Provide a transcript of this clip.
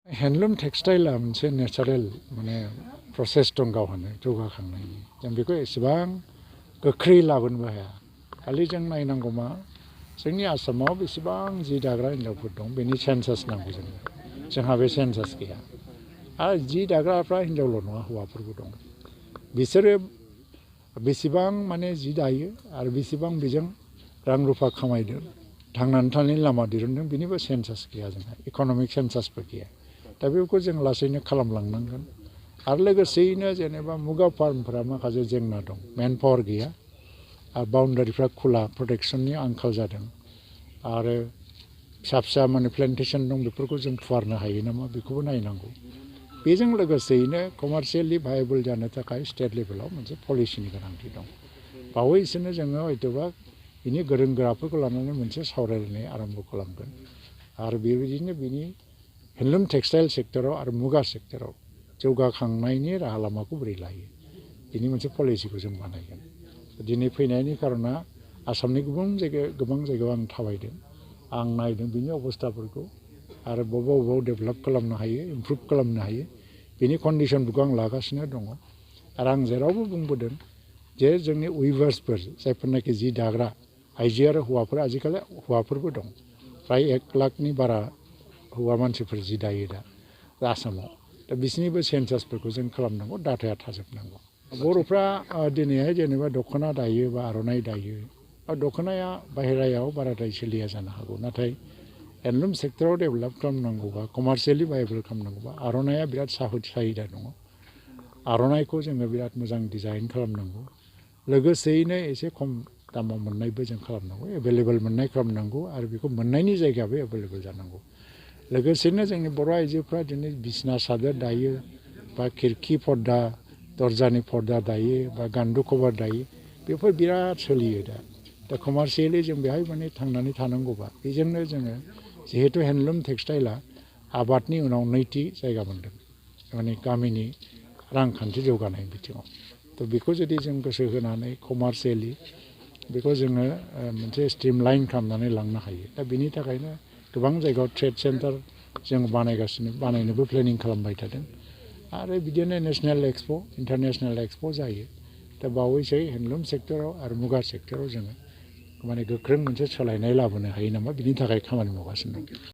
Handloom textile मोनसे नेचारेल माने process दं गावहानो जौगाखांनायनि जों बेखौ एसेबां गोख्रै लाबोनोबो हाया खालि जों नायनांगौ मा जोंनि आसामाव बेसेबां जि दाग्रा हिनजावफोर दं बेनि सेन्सास नांगौ जोंहा बे सेन्सास गैया आरो जि दाग्राफ्रा हिनजावल' नङा हौवाफोरबो दं बिसोरो बेसेबां माने जि दायो आरो बेसेबां बेजों रां रुफा खामायदों थांनानै थानायनि लामा दिरुनदों बेनिबो सेन्सास गैया जोंहा इक'नमिक सेन्सासबो गैया दा बेखौ जों लासैनो खालामलांनांगोन आरो लोगोसेयैनो जेनेबा मुगा फार्मफोरा माखासे जेंना दं मेन पावार गैया आरो बाउन्डारिफ्रा खुला प्रटेक्सननि आंखाल जादों आरो फिसा फिसा माने प्लेन्टेसन दं बेफोरखौ जों फुवारनो हायो नामा बेखौबो नायनांगौ बेजों लोगोसेयैनो कमार्शियेलि भायेबल जानो थाखाय स्टेट लेभेलाव मोनसे पलिसिनि गोनांथि दं बावैसोनो जोङो हयतोबा बिनि गोरों गोराफोरखौ लानानै मोनसे सावरायलायनाय आरम्भ खालामगोन आरो बेबायदिनो बिनि हेन्दलुम टेक्सटाइल सेक्टराव आरो मुगा सेक्टराव जौगाखांनायनि राहा लामाखौ बोरै लायो बिनि मोनसे पलिसिखौ जों बानायगोन दिनै फैनायनि खार'ना आसामनि गोबां जायगायाव आं थाबायदों आं नायदों बिनि अबस्थाफोरखौ आरो बबाव डेभेलप खालामनो हायो इमप्रुभ खालामनो हायो बिनि कन्डिसनफोरखौ आं लागासिनो दङ आरो आं जेरावबो बुंबोदों जे जोंनि उइभार्सफोर जायफोरनाखि जि दाग्रा आइजो आरो हौवाफोर आजिखालि हौवाफोरबो दं फ्राय 1 लाखनि बारा हौवा मानसिफोर जि दायो दा आसामाव दा बिसोरनिबो सेन्सासफोरखौ जों खालामनांगौ डाटाया थाजोबनांगौ बर'फ्रा दिनैहाय जेनेबा दख'ना दायो बा आर'नाइ दायो दख'नाया बाहेरायाव बाराद्राय सोलिया जानो हागौ नाथाय हेन्दलुम सेक्टराव डेभेलप खालामनांगौबा कमार्शियेलि भायेबल खालामनांगौबा आर'नाइया बिराद साहिदा दङ आर'नाइखौ जोङो बिराद मोजां डिजाइन खालामनांगौ लोगोसेयैनो एसे खम दामाव मोननायबो जों खालामनांगौ एभेलेबल मोननाय खालामनांगौ आरो बेखौ मोननायनि जायगायाबो एभेलेबल जानांगौ लोगोसेनो जोंनि बर' आइजोफ्रा दिनै बिसना सादोर दायो बा खिरखि पर्दा दरजानि पर्दा दायो बा गान्दु कभार दायो बेफोर बिराद सोलियो दा कमार्शियेलि जों बेहाय माने थांनानै थानांगौबा बेजोंनो जोङो जिहेतु हेन्दलुम टेक्सटाइला आबादनि उनाव नैथि जायगा मोनदों माने गामिनि रांखान्थि जौगानाय बिथिङाव थ' बेखौ जुदि जों गोसो होनानै कमार्शियेलि बेखौ जोङो मोनसे स्ट्रिमलाइन खालामनानै लांनो हायो दा बेनि थाखायनो गोबां जायगायाव ट्रेड सेन्टार जों बानायनोबो प्लेनिं खालामबाय थादों आरो बिदिनो नेसनेल एक्सप' इन्टारनेसनेल एक्सप' जायो दा बावैसो हेन्दलुम सेक्टराव आरो मुगा सेक्टराव जोङो माने गोख्रों मोनसे सोलायनाय लाबोनो हायो नामा बिनि थाखाय खामानि मावगासिनो दं